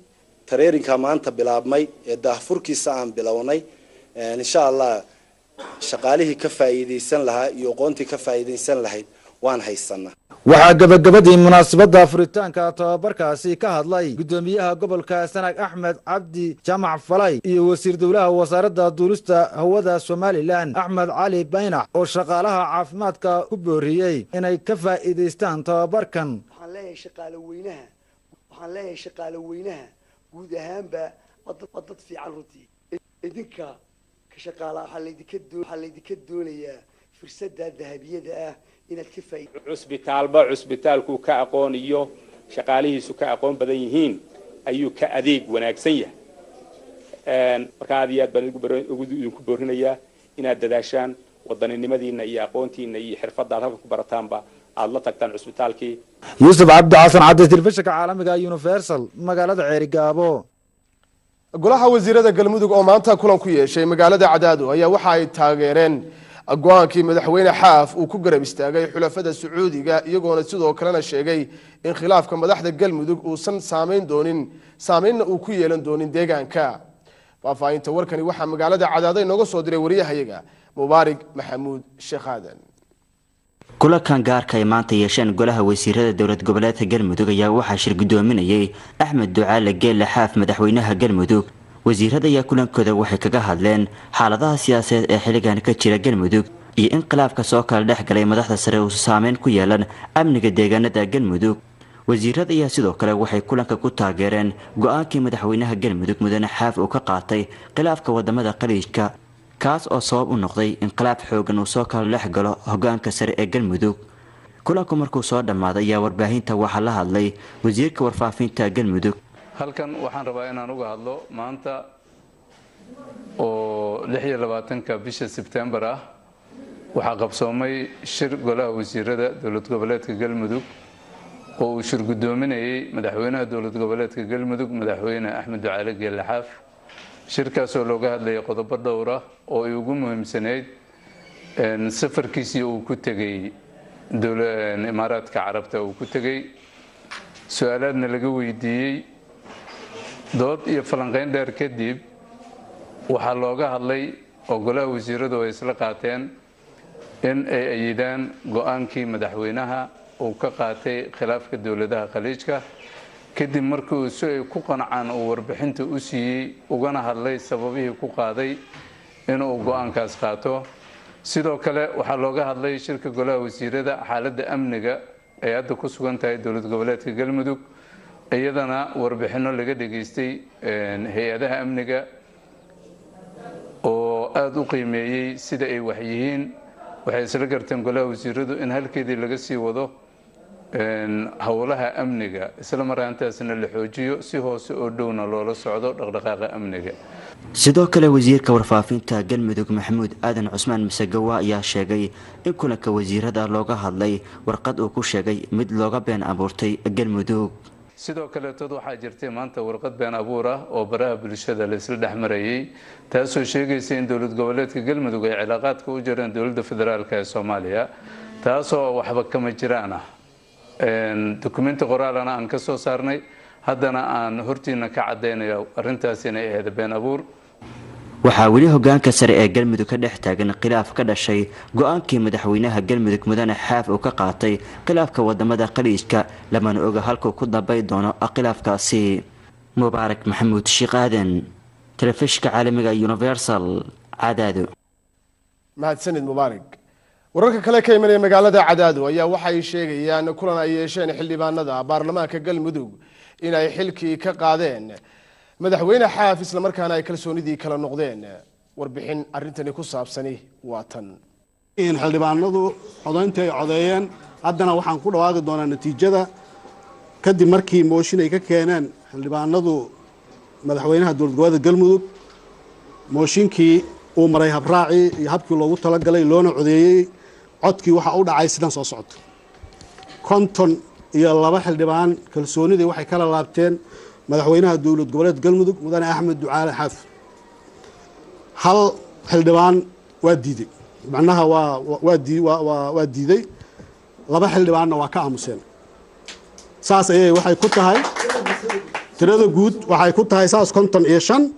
Training-ka maanta bilaabmay ee daahfurkiisa aan bilownay, insha Allah shaqaalihii ka faa'iidaysan lahaa iyo aqoontii ka faa'iidaysan lahayd waan haysanaa. Waxaa gabagabadii munaasabadda furitaanka tababarkaasi ka hadlay guddoomiyaha gobolka Sanaag Axmed Cabdi Jaamac Falay iyo wasiir dowlaha wasaaradda duulista hawada Somalilan Axmed Cali Baynax oo shaqaalaha caafimaadka ku booriyey inay ka faa'iidaystaan tababarkan. Waxaan leeyahay shaqaale weynaha guud ahaanba waa dad fiican runtii. Idinka ka shaqaala waxaa laydinka doonayaa fursadda dahabiyada ah inaad ka faaid Cusbitaalba cusbitaalkuu ka aqoon iyo shaqaalihiisu ka aqoon badan yihiin ayuu ka adeeg wanaagsan yahay. Marka aad iyo aad baan idinku boorinayaa inaad dadaashaan, wadaninimadiina iyo aqoontiina iyo xirfadda aad halkan ku barataanba aad la tagtaan cusbitaalkii. Yuusuf Cabdi Xasan Cadde, telefishinka caalamiga Universal, magaalada Ceerigaabo. Golaha wasiirada Galmudug oo maanta kulan ku yeeshay magaalada Cadaado ayaa waxa ay taageereen go-aankii madaxweyne Xaaf uu ku garab istaagay xulafada Sacuudiga, iyagoona sidoo kalena sheegay in khilaafka madaxda Galmudug uusan saameyn doonin, saameynna uu ku yeelan doonin deegaanka. Faahfaahinta warkani waxaa magaalada Cadaado inooga soo diray wariyahayaga Mubaarig Maxamuud Sheekh Aadan. Kulankan gaarka ay maanta yeesheen golaha wasiirada dowlad goboleedka Galmudug ayaa waxaa shir guddoominayay Axmed Ducaale Geelle Xaaf, madaxweynaha Galmudug. Wasiirada ayaa kulankooda waxay kaga hadleen xaaladaha siyaasadeed ee xilligan ka jira Galmudug iyo in khilaafka soo kala dhex galay madaxda sare uusa saameyn ku yeelan amniga deegaanada Galmudug. Wasiirada ayaa sidoo kale waxay kulanka ku taageereen go-aankii madaxweynaha Galmudug mudane Xaaf uu ka qaatay khilaafka wadamada Khaliijka, kaas oo sabab u noqday in khilaaf xoogan uu soo kala dhex galo hogaanka sare ee Galmudug. Kulanku markuu soo dhammaaday ayaa warbaahinta waxaa la hadlay wasiirka warfaafinta Galmudug. Halkan waxaan rabaa inaan uga hadlo maanta oo 26-ka bisha Sebtembar ah. Waxaa qabsoomay shir golaha wasiirada dowlad goboleedka Galmudug oo uu shir guddoominayay madaxweynaha dowlad goboleedka Galmudug, madaxweyne Axmed Ducaale Geelle Xaaf. Shirkaasoo looga hadlayay qodobo dhowr ah oo ay ugu muhiimsanayd safarkiisii uu ku tegey Imaaraadka Carabta uu ku tegey, su-aalaadna laga weydiiyey. Dood iyo falanqeyn dheer kadib waxaa looga hadlay oo golaha wasiiradu ay isla qaateen in ay ayidaan go-aankii madaxweynaha uu ka qaatay khilaafka dowladaha Khaliijka, kadib markii si ay ku qancaan uu warbixinta u siiyey, ugana hadlay sababihii ku qaaday inuu go-aankaas qaato. Sidoo kale waxaa looga hadlay shirka golaha wasiirada xaaladda amniga ay hadda ku sugan tahay dowlad goboleedka Galmudug, iyadana warbixino laga dhageystay hay-adaha amniga oo aada u qiimeeyey sida ay wax yihiin. Waxay isla garteen golaha wasiiradu in halkeedii laga sii wado howlaha amniga, isla markaantaasna la xoojiyo, si hoose oo dhowna loola socdo dhaqdhaqaaqa amniga. Sidoo kale wasiirka warfaafinta Galmudug Maxamuud Aadan Cusmaan Masegawa ayaa sheegay in kulanka wasiirada looga hadlay warqad uu ku sheegay mid looga been abuurtay Galmudug. Sidoo kaleetood waxaa jirtay maanta warqad been abuur ah oo baraha bulshada la isla dhex marayay, taasoo sheegaysa in dowlad goboleedka Galmudug ay cilaaqaadka u jireen dowladda federaalk ee Soomaaliya, taasoo waxba kama jiraan ah. Dukumenti qoraalana aan ka soo saarnay, haddana aan hortiina ka caddaynaya arrintaas inay ahayd been abuur. Waxaa weli hogaanka sare ee Galmudug ka dhex taagan khilaaf ka dhashay go-aankii madaxweynaha Galmudug Mudane Xaaf uu ka qaatay khilaafka wadamada Khaliijka, lamana oga halkuu ku dambay doono khilaafkaasi. Mubaarak Maxamuud Sheekh Aadan, telefishinka caalamiga Universal, Cadaado. Mahadsanid Mubaarak. Wararka kale ka imanaya magaalada Cadaado ayaa waxay sheegayaan kulan ay yeesheen xildhibaanada baarlamaanka Galmudug inay xilkii ka qaadeen madaxweyne Xaaf, isla markaana ay kalsoonidii kala noqdeen. Warbixin arrintani ku saabsani waa tan. In xildhibaanadu codayntii ay codeeyeen, haddana waxaan ku dhawaaqi doonaa natiijada kadib markii mooshin ay ka keeneen xildhibaanadu madaxweynaha dowlad goboleedka Galmudug. Mooshinkii uu maray habraacii iyo habkii loogu talagalay loona codeeyey. Codkii waxaa u dhacay sidan soo socota: 52 xildhibaan kalsoonidii waxay kala laabteen madaxweynaha dowlad goboleed Galmudug Mudane Axmed Ducaale Xaaf. Hal xildhibaan waa diidey, macnaha waa diiday, 2 xildhibaanna waa ka aamuseen. Saas ayay waxay ku tahay tirada guud, waxay ku tahay saas 55.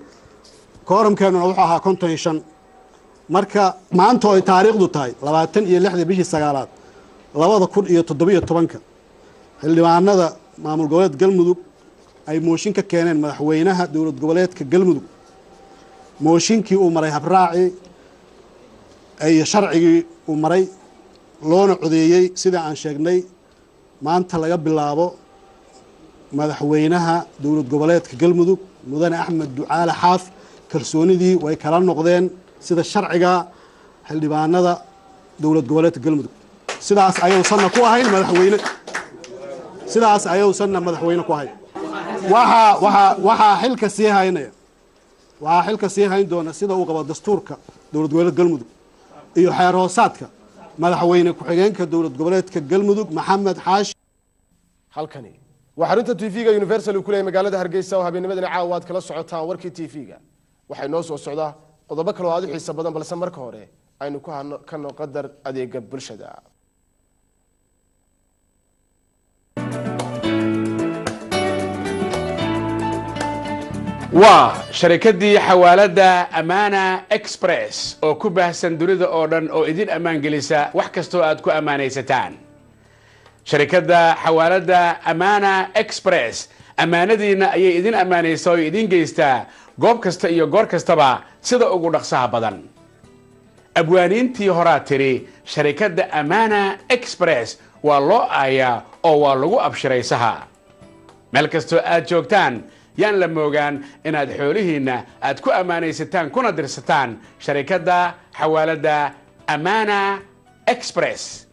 Kooramkeennuna wuxuu ahaa 55. Marka maanta oo ay taariikhdu tahay 26-da bishii sagaalaad 2017-ka, xildhibaanada maamul goboleed Galmudug ay mooshin ka keeneen madaxweynaha dowlad goboleedka Galmudug. Mooshinkii uu maray habraacii iyo sharcigii uu maray loona codeeyey sida aan sheegnay, maanta laga bilaabo madaxweynaha dowlad goboleedka Galmudug Mudane Axmed Ducaale Xaaf kalsoonidii way kala noqdeen sida sharciga xildhibaanada dowlad goboleedka Galmudug. Sidaas ayuusanna ku ahayn madaxweyne, sidaas ayuusanna madaxweyne ku ahayn. Waxaa xilka sii haynaya, waxaa xilka sii hayn doona sida uu qabo dastuurka dowlad goboleedka Galmudug iyo xeer hoosaadka madaxweyne ku-xigeenka dowlad goboleedka Galmudug Maxamed Xaashi. Halkani waa xarunta TV-ga Universal uu ku leeyahay magaalada Hargeysa oo habeennimadani caawa aad kala socotaan warkii TV-ga. Waxay noo soo socdaa qodobo kale oo aad u xiiso badan, balse marka hore aynu ku kano qadar adeega bulshada. Waa sharikadii xawaaladda Amaana Express oo ku baahsan dunida oo dhan oo idin ammaan gelisa wax kastoo aad ku ammaanaysataan. Sharikadda xawaaladda Amaana Express ammaanadiinna ayay idin ammaanaysaa oo idin geystaa goob kasta iyo goor kastaba sida ugu dhaqsaha badan. Abwaaniintii horaa tiri sharikadda Amaana Express waa loo aayaa oo waa lagu abshiraysaha. Meel kastoo aad joogtaan yaan la moogaan inaad xoolihiinna aad ku ammaanaysataan kuna dirsataan sharikadda xawaaladda Amaana Express.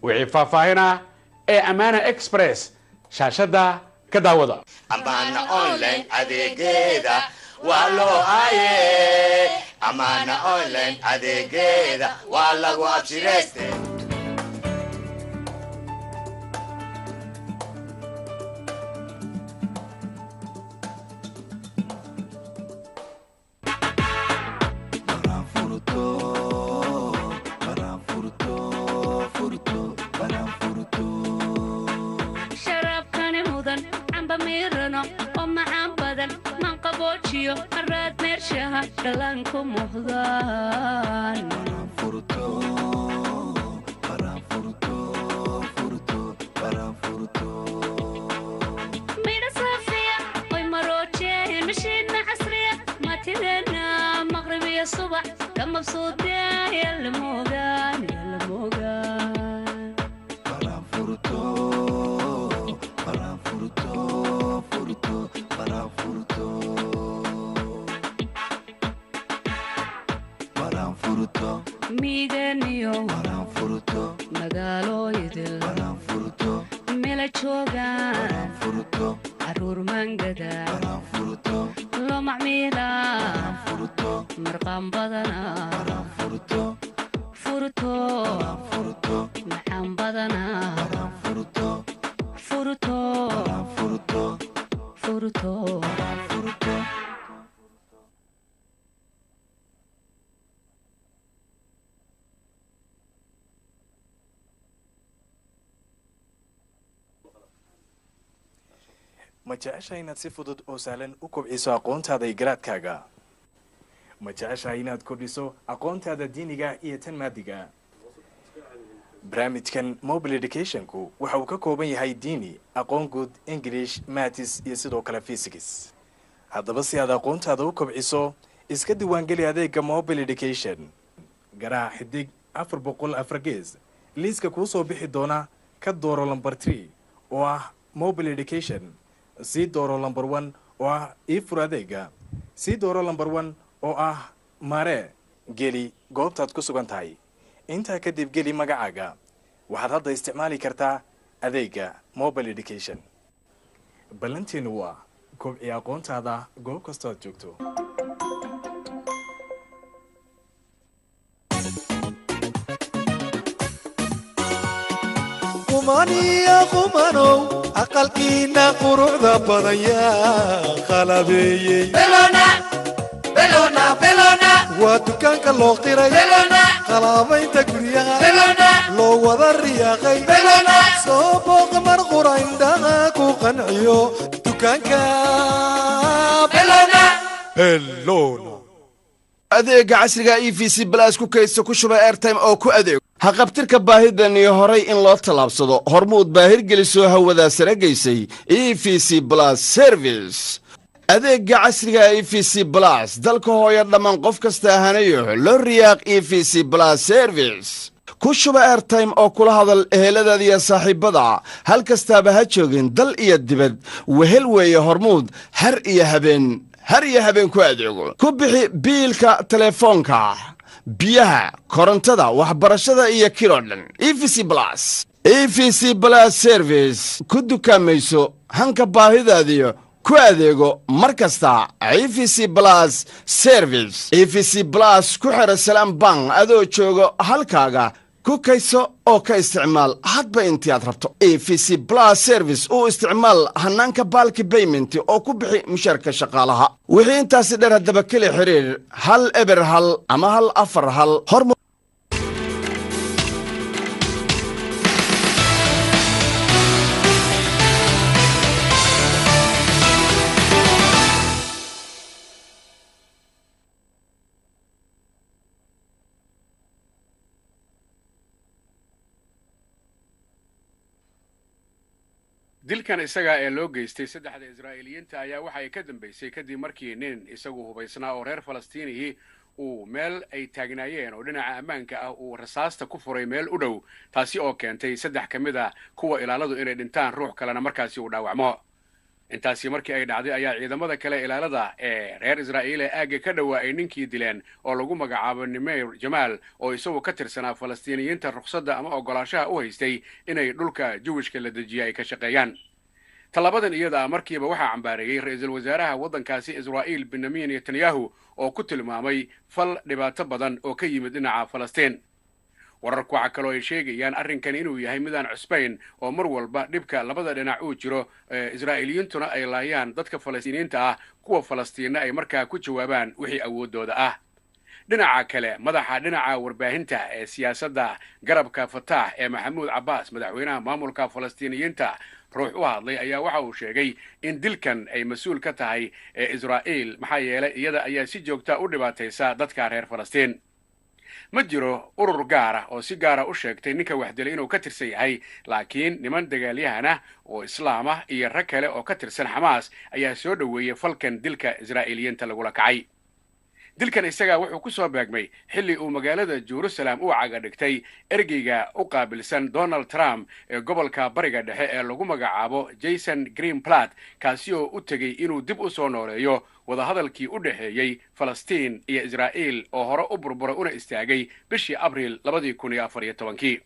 Wixii faahfaahina ee Amaana Express shaashadda ka daawada. Amaana Online adeegeeda waa loo aaye, Amaana Online adeegeeda waa lagu abshirayste. Sharaabkani mudan camba miirano oo macaan badan manqaboojiyo maraad meershaha dhallaanku muhdaan. Midho saafiya oy maroojeen mashiina casriya matideenna maqribiyo subax ka mabsuudeeya lamogaan. Miiganiyo magaalooyidil mela joogaan caruur mangada loo macmiila marqaan badana furto macaan badana furto furto. Ma jeceshahay inaad si fudud oo sahlan u kobciso aqoontaada iyo garaadkaaga? Ma jeceshahay inaad kordhiso aqoontaada diiniga iyo tan maadiga? Barnaamijkan mobile educationku waxa uu ka kooban yahay diini, aqoon guud, English, maths iyo sidoo kale physics. Haddaba si aad aqoontaada u kobciso, iska diiwaangeli adeega mobile education. Garaac *404 gees. Liiska kuu soo bixi doona ka dooro lamber 3 oo ah mobile education. Sii dooro lamber 1 oo ah iifur adeega. Sii dooro lamber 1 oo ah maaree. Geli goobtaad ku sugan tahay. Intaa kadib geli magacaaga. Waxaad hadda isticmaali kartaa adeega mobile education. Ballanteenu waa kobci aqoontaada goob kastoo aad joogto. Qumaniya qumanow, aqalkiina quruxda badan yaa qalabeeyey. Waa dukaanka loo qiray qalaabaynta guryaha loo wada riyaaqay. Soo booq mar qura, indhaha ku qanciyo dukaanka Bellona. Adeega casriga EVC Plus: ku kayso, ku shuba airtime oo ku adeego. Haqabtirka baahidan iyo horay in loo tallaabsado, Hormuud baa hirgelisoo hawadaa sare geysay EVC Plus service. Adeega casriga EVC Plus, dalka hooya dhammaan qof kasta ahanayo loo riyaaq. EVC Plus service: ku shuba airtime oo kula hadal eheladaada iyo saaxiibbada, hal kastaaba ha joogin dal iyo dibad. Wehel weeye Hormuud, har iyo habeen, har iyo habeen ku adeego. Ku bixi biilka telefoonka, biyaha, korontada, waxbarashada iyo kiroo dhan. EVC Plus, EVC Plus service, ku dukaamayso hanka baahidaadiyo ku adeego mar kasta. EVC Plus service, EVC Plus ku xidha Salaam Bank adoo joogo halkaaga. Ku kayso oo ka isticmaal hadba intii aad rabto. EVC Plus service u isticmaal hanaanka bulk payment oo ku bixi mushaarka shaqaalaha. Wixii intaasi dheer haddaba keli xiriir 101 ama 141. Hor Dilkan isaga ee loo geystay saddexda Israa'iiliyiinta ayaa waxa ay ka dambeysay kadib markii nin isagu hubaysnaa oo reer Falastiinihii uu meel ay taagnaayeen oo dhinaca ammaanka ah uu rasaasta ku furay meel u dhow, taasi oo keentay saddex ka mid ah kuwa ilaaladu inay dhintaan, ruux kalena markaasi uu dhaawacmo. Intaasi markii ay dhacday ayaa ciidamada kale ilaalada ee reer Israa'iil ee aagga ka dhowaa ay ninkii dileen oo lagu magacaabo Nimeir Jamaal, oo isagu ka tirsanaa Falastiiniyiinta rukhsadda ama ogolaanshaha u haystay inay dhulka Jewishka la dejiya ay ka shaqeeyaan. Tallaabadan iyada ah markiiba waxaa cambaareeyey ra-iisul wasaaraha waddankaasi Israa'iil Benyamin Netanyahu, oo ku tilmaamay fal dhibaato badan oo ka yimid dhinaca Falastiin. Wararku waxaa kaloo ay sheegayaan arrinkan inuu yahay midaan cusbayn oo mar walba dhibka labada dhinac uu jiro, Israa'iiliyiintuna ay laayaan dadka Falastiiniyiinta ah, kuwa Falastiinna ay markaa ku jawaabaan wixii awooddooda ah. Dhinaca kale, madaxa dhinaca warbaahinta ee siyaasadda garabka Fataax ee Maxamuud Cabbaas, madaxweynaha maamulka Falastiiniyiinta, ruux u hadlay ayaa waxa uu sheegay in dilkan ay mas-uul ka tahay ee Israa'iil, maxaa yeelay iyada ayaa si joogta u dhibaataysa dadka reer Falastiin. Ma jiro urur gaara oo si gaara u sheegtay ninka waxdilay inuu ka tirsan yahay, laakiin niman dagaalyahana oo islaam ah iyo rag kale oo ka tirsan Xamaas ayaa soo dhoweeyey falkan dilka Israa'iiliyiinta lagula kacay. Dilkan isagaa wuxuu ku soo beegmay xilli uu magaalada Jerusalem uu caga dhigtay ergeyga u qaabilsan Donald Trump ee gobolka Bariga Dhexe ee lagu magacaabo Jason Greenblatt, kaasi oo u tegey inuu dib u soo nooleeyo wadahadalkii u dhexeeyey Falastiin iyo Israa'iil oo hore u burburay una istaagay bishii Abriil 2014-kii.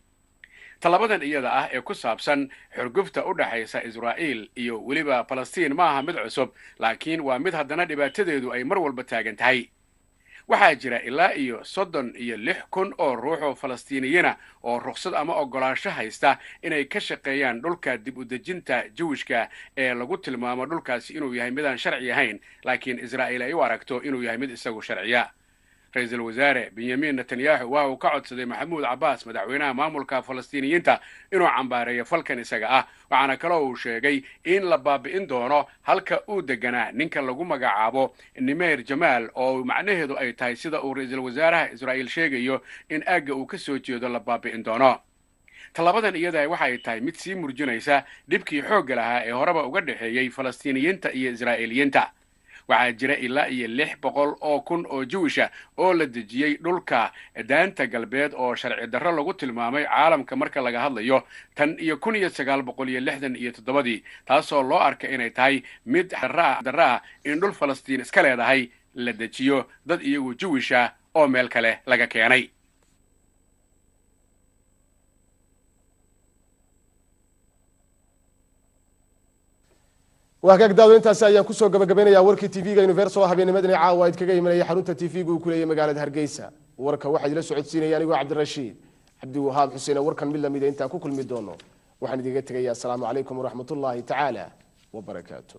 Tallabadan iyada ah ee ku saabsan xurgufta u dhexaysa Israa'iil iyo weliba Falastiin ma aha mid cusub, laakiin waa mid haddana dhibaatadeedu ay mar walba taagan tahay. Waxaa jira ilaa iyo 36,000 oo ruux oo Falastiiniyina oo rukhsad ama oggolaansho haysta inay ka shaqeeyaan dhulka dib u dejinta Jewishka ee lagu tilmaamo dhulkaasi inuu yahay midaan sharci ahayn, laakiin Israa'iil ay u aragto inuu yahay mid isagu sharciya. Ra-iisul wasaare Benyamin Netanyahu waxa uu ka codsaday Maxamuud Cabbaas, madaxweynaha maamulka Falastiiniyiinta, inuu cambaareeyo falkan isaga ah, waxaana kaloo uu sheegay in la baabi'in doono halka uu deganaa ninka lagu magacaabo Nimeir Jamaal, oo macnaheedu ay tahay, sida uu ra-iisul wasaaraha Israa'iil sheegayo, in aagga uu ka soo jeedo la baabi'in doono. Tallabadan iyada waxay tahay mid sii murjinaysa dhibkii xoogga lahaa ee horeba uga dhexeeyey Falastiiniyiinta iyo Israa'iiliyiinta. Waxaa jira ilaa iyo 600,000 oo Jewisha oo la dejiyey dhulka Daanta Galbeed oo sharci darro lagu tilmaamay caalamka marka laga hadlayo tan iyo 1967-dii, taasoo loo arka inay tahay mid darro ah in dhul Falastiin iska leedahay la dejiyo dad iyagu Jewisha oo meel kale laga keenay. Waa hagaag daawada, intaasi ayaan kusoo gabagabeynayaa warkii TV-ga Universal habeennimadani caawa idkaga imanaya xarunta TV-ga uu ku leeyahay magaalada Hargeysa. Warka waxaa idila socodsiinaya anigoo Cabdirashiid Cabdiwahaab Xuseen. Warkan mid lamida intaan ku kulmi doono waxaan idinga tegayaa asalaamu calaykum waraxmatullaahi tacaala wabarakaatu.